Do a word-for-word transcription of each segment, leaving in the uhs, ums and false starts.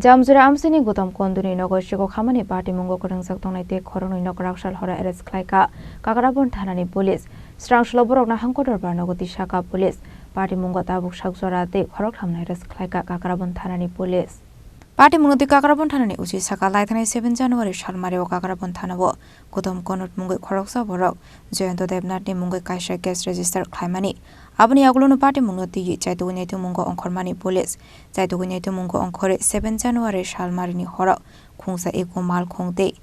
Jamjura amsini Gautam Konduni nogo chikok hamani patimungo kwrwngjak tongnai tei khoroknwi no kwraksal horo arrest khlaikha Kakrabon thanani police. Srangsulo borokno hangko dorbar nogo tisaka police. Patimungo tabuk sak jora tei khoroktham no arrest khlaikha Kakrabon thanani police. Patimungno twi Kakrabon thanani usi saka laithani seven January salmario Kakrabon thanao Gautam Konot mungwi khoroksa borok Jayanta Debnathni mungwi kaisa case register khlaimani. Aboni yagulono patimungno twiwi chaitugwi naitugmungo ongkhormani police. Chaitugwi naitugmungo ongkhorwi seven January salmarini horo khungsa eko malkhung tei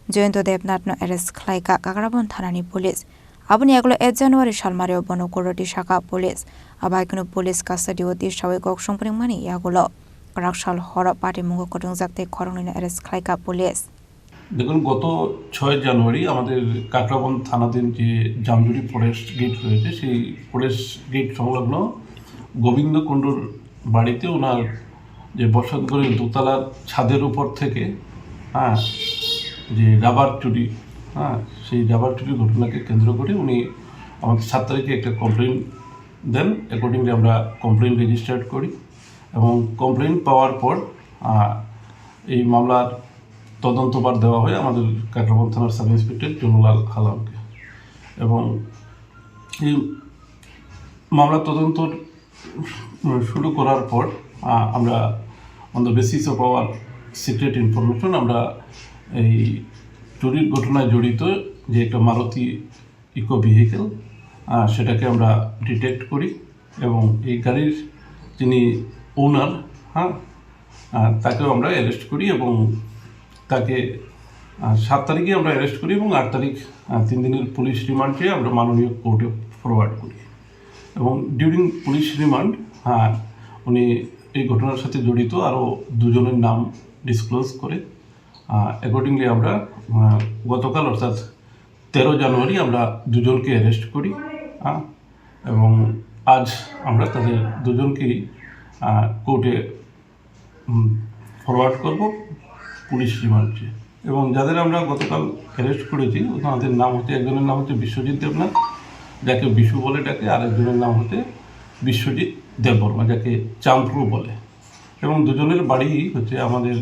Jayanta Debnathno arrest khlaikha Kakrabon thanani police. Aboni yagulo eight January salmario bono court-o tisaka police. Abo hai kheno police custody-o tisawi kok songpringmani yagulo kwraksal horo patimungo kwrwngjak tei khoroknwino arrest khlaikha police. দেখুন, গত ছয় জানুয়ারি আমাদের কাকরাবন থানাধীন যে Jamjuri forest gate রয়েছে, সেই forest gate সংলগ্ন গোবিন্দ কুণ্ডুর বাড়িতে ওনার যে বসত ঘরের দোতলার ছাদের উপর থেকে, হ্যাঁ, যে রাবার চুরি, হ্যাঁ, সেই রাবার চুরির ঘটনাকে কেন্দ্র করে উনি আমাদের সাত তারিখে একটা কমপ্লেন দেন। অ্যাকর্ডিংলি আমরা কমপ্লেন রেজিস্টার্ড করি এবং কমপ্লেন পাওয়ার পর, আহ, এই মামলার তদন্তভার দেওয়া হয় আমাদের কাকরাবন থানার সাব ইন্সপেক্টর জুনুলাল আলমকে। এবং এই মামলা তদন্ত শুরু করার পর, আহ, আমরা on the basis of our secret information আমরা এই চুরির ঘটনায় জড়িত যে একটা মারুতি ইকো ভেহিকেল, আহ, সেটাকে আমরা ডিটেক্ট করি এবং এই গাড়ির যিনি ওনার, হ্যাঁ, আহ, তাকেও আমরা অ্যারেস্ট করি এবং তাকে, আহ, সাত তারিখে আমরা অ্যারেস্ট করি এবং আট তারিখ, আহ, তিন দিনের পুলিশ রিমান্ড চেয়ে আমরা মাননীয় কোর্টে ফরওয়ার্ড করি। এবং ডিউরিং পুলিশ রিমান্ড, হ্যাঁ, উনি এই ঘটনার সাথে জড়িত আরও দুজনের নাম ডিসক্লোজ করে। আহ, অ্যাকর্ডিংলি আমরা, আহ, গতকাল অর্থাৎ তেরো জানুয়ারি আমরা দুজনকে অ্যারেস্ট করি, হ্যাঁ, এবং আজ আমরা তাদের দুজনকেই, আহ, কোর্টে, উম, ফরওয়ার্ড করব পুলিশ রিমান্ডে। এবং যাদের আমরা গতকাল অ্যারেস্ট করেছি, ওনাদের নাম হচ্ছে, একজনের নাম হচ্ছে বিশ্বজিৎ দেবনাথ, যাকে বিশু বলে ডাকে, আর একজনের নাম হচ্ছে বিশ্বজিৎ দেববর্মা, যাকে চাম্প্রু বলে। এবং দুজনের বাড়ি হচ্ছে আমাদের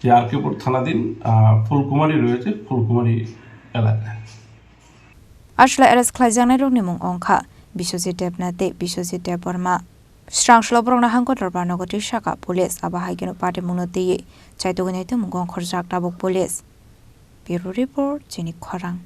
যে আর কে পুর থানাধীন, আহ, ফুলকুমারী রয়েছে, ফুলকুমারী এলাকায়। Aswlai arrest khlaijaknairokni mung wngkha Biswajit Debnath tei Biswajit Debbarma. Srangsulo borokno hangko dorbar nogo twi saka police, abo hai kheno patimungno twiwi chaitugwi naitugmungo ongkhorjak tabuk police. Bureau Report, Chini Khorang.